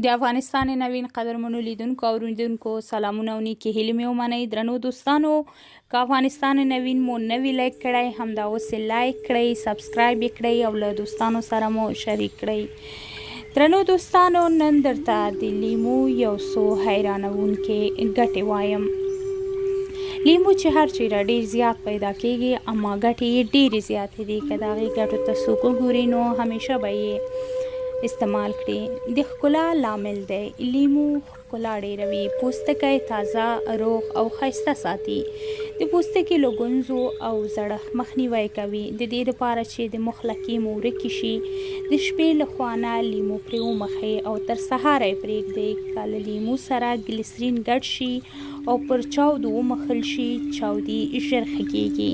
د افغانستان نوین قدرمنو لیدونکو او اوریدونکو سلامونه او نیکې هیلې مې ومنئ. درنو دوستانو، که افغانستان نوین مو نه وي لایک کړی، همدا اوس یې لایک کړئ، سبسکرایب یې کړئ او له دوستانو سره مو شریک کړئ. درنو دوستانو، نن درته د لیمو یو څو حیرانوونکې ګټې وایم. لیمو چې هر چیرې ډیر زیات پیدا کیږي، اما ګټې یې ډیرې زیاتې دي. که د هغې ګټو ته څوک وګوري نو همیشه به یې استعمال کړي. د ښکلا لامل دی. لیمو ښکلا ډیروي، پوستکی تازه، روغ او ښایسته ساتي. د پوستکي له ګونځو او زړښت مخنیوی کوي. د دې لپاره چې د مخ لکې مو ورکې شي، د شپې له خوا نه لیمو پرې ومښئ او تر سهاره یې پرېږدئ. که له لیمو سره ګلیسرین ګډ شي او پر چاودو ومښل شي، چاودي ژر ښه کېږي.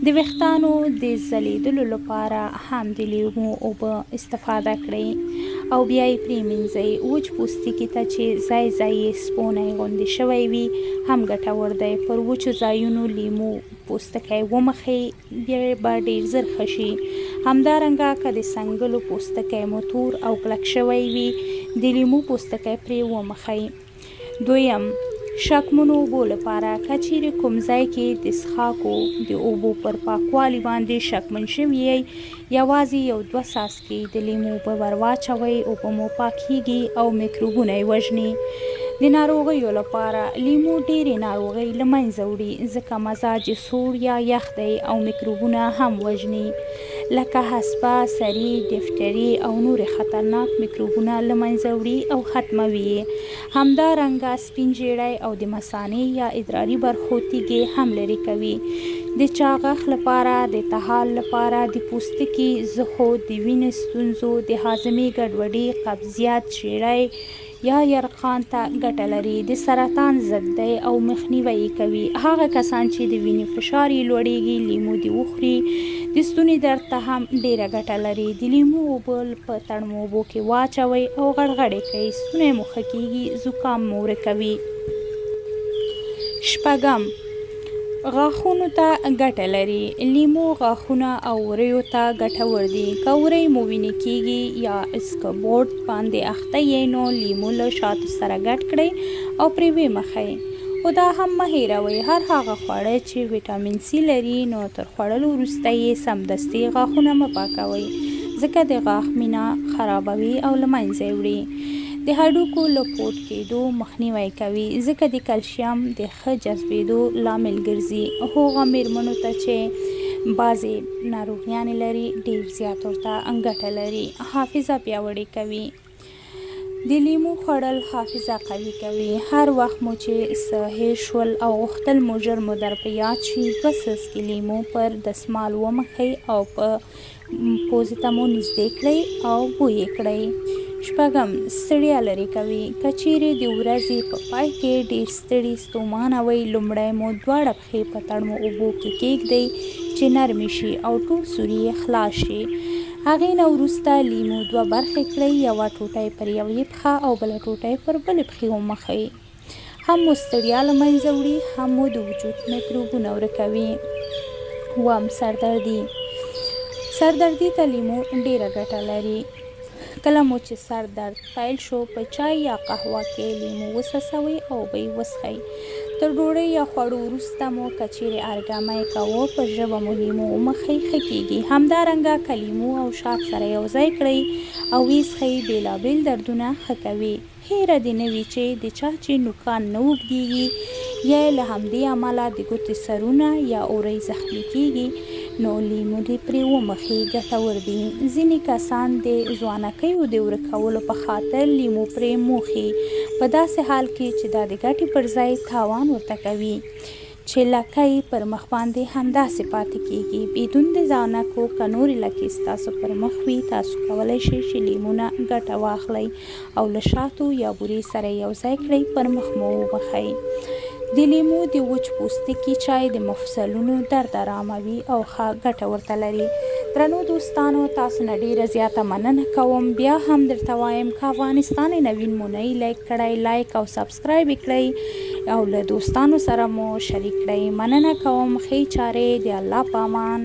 د وېښتانو د ځلېدلو لپاره هم د لیمو اوبه استفاده کړئ او بیا یې پرېمینځئ. وچ پوستکي ته چې ځای ځای یې سپونی غوندې شوی وي هم ګټور دی. پر وچو ځایونو لیمو پوستکی ومښئ، بیا به ډېر زر ښه شي. همدارنګه که د څنګلو پوستکی مو تور او کلک شوی وي، د لیمو پوستکی پرې ومښئ. دویم، شکمنو اوبو لپاره، که چیرې کوم ځای کې د څښاکو د اوبو پر پاکوالي باندې شکمن شوي یئ، یوازې یو دوه څاڅکي د لیمو اوبه ور واچوئ، اوبه مو پاکیږي او میکروبونه یې وژني. د ناروغیو لپاره، لیمو ډېرې ناروغۍ له منځه وړي، ځکه مزاج یې سوړ یا یخ دی او میکروبونه هم وژني، لکه حصبه، سري، ډیفټري او نورې خطرناک میکروبونه له منځه وړي او ختموي یې. همدارنګه سپین ژیړی او د مثانې یا ادراري برخو تیږې هم لرې کوي. د چاغښت لپاره، د تهال لپاره، د پوستکي زخو، د وینې ستونزو، د هاضمې ګډوډي، قبضیت، ژیړی یا یرقان ته ګټه لري. د سرطان ضد دی او مخنیوی یې کوي. هغه کسان چې د وینې فشار یې لوړیږي، لیمو دې وخوري. د ستوني درد ته هم ډیره ګټه لري. د لیمو اوبه په تړمو اوبو کې واچوئ او غړغړې کړئ، ستونی مو ښه کیږي، زکام مو ورکوي. شپږم، غاښونو ته ګټه لري. لیمو غاښونه او وریو ته ګټور دي. که ورۍ مو وینې کیږي یا اسکبورد باندې اخته یئ، نو لیمو له شاتو سره ګډ کړئ او پرې ویمښئ. خو دا هم مه هېروئ، هر هغه خواړه چې ویټامین سي لري، نو تر خوړلو وروسته یې سمدستي غاښونه مه پاکوئ، ځکه د غاښ مینا خرابوي او له منځه یې وړي. د هډوکو له پوټ کېدو مخنیوی کوي، ځکه د کلشیم د ښه جذبېدو لامل ګرځي. هغه مېرمنو ته چې بعضې ناروغیانې لري، ډېر زیات ورته ګټه لري. حافظه پیاوړې کوي. د لیمو خوړل حافظه قوي کوي. هر وخت مو چې څه هېر شول او غوښتل مو ژر مو در په یاد شي، دوه څاڅکي لیمو پر دستمال ومښئ او په پوزې ته مو نږدې کړئ او بوی یې کړئ. شپږم، ستړیا لرې کوي. که چیرې د ورځې په پای کې ډېر ستړي ستومانه وئ، لومړی مو دواړه پښې په تړمو اوبو کې کېږدئ چې نرمې شي او ټول سوري یې خلاص شي. هغې نه وروسته لیمو دوه برخې کړئ، یوه ټوټه یې پر یوې پښه او بله ټوټه یې پر بلې پښې ومښئ. هم مو ستړیا له منځه وړي، هم مو د وجود میکروبونه ورکوي. اووم، سردردي. سردردي ته لیمو ډېره ګټه لري. کله مو چې سر درد پیل شو، په چای یا قهوه کې لیمو وڅڅوئ او اوبه یې وڅښئ. تر ډوډۍ یا خوړو وروسته مو که چیرې ارګمی کاوه، په ژبه مو لیمو ومښئ، ښه کیږي. همدارنګه که لیمو او شات سره یو ځای کړئ او ویې څښئ، بیلابیل دردونه ښه کوي. هېره دې نه وي چې د چا چې نوکان نه اوږدېږي یا یې له همدې امله د ګوتې سرونه یا اورۍ زخمي کېږي، نو لیمو دې پرې ومښي، ګټور دي. ځینې کسان د ځوانکیو د ورکولو په خاطر لیمو پرې موښي، په داسې حال کې چې دا د ګټې پر ځای تاوان ورته کوي. چې لکه یې پر مخ باندې همداسې پاتې کېږي. بدون د ځانکو که نورې لکې ستاسو پر مخ وي، تاسو کولی شئ چې لیمونه ګټه واخلئ او له شاتو یا بورې سره یې یو ځای کړئ، پر مخ مو ومښئ. د لیمو د وچ پوستکي چای د مفصلونو درد اراموي او ښه ګټه ورته لري. درنو دوستانو، تاسو نه ډیره زیاته مننه کوم. بیا هم درته وایم، که افغانستان نوین مو نه لایک کړی، لایک او سبسکرایب یې کړئ او له دوستانو سره مو شریک کړئ. مننه کوم. ښې چارې، د الله په امان.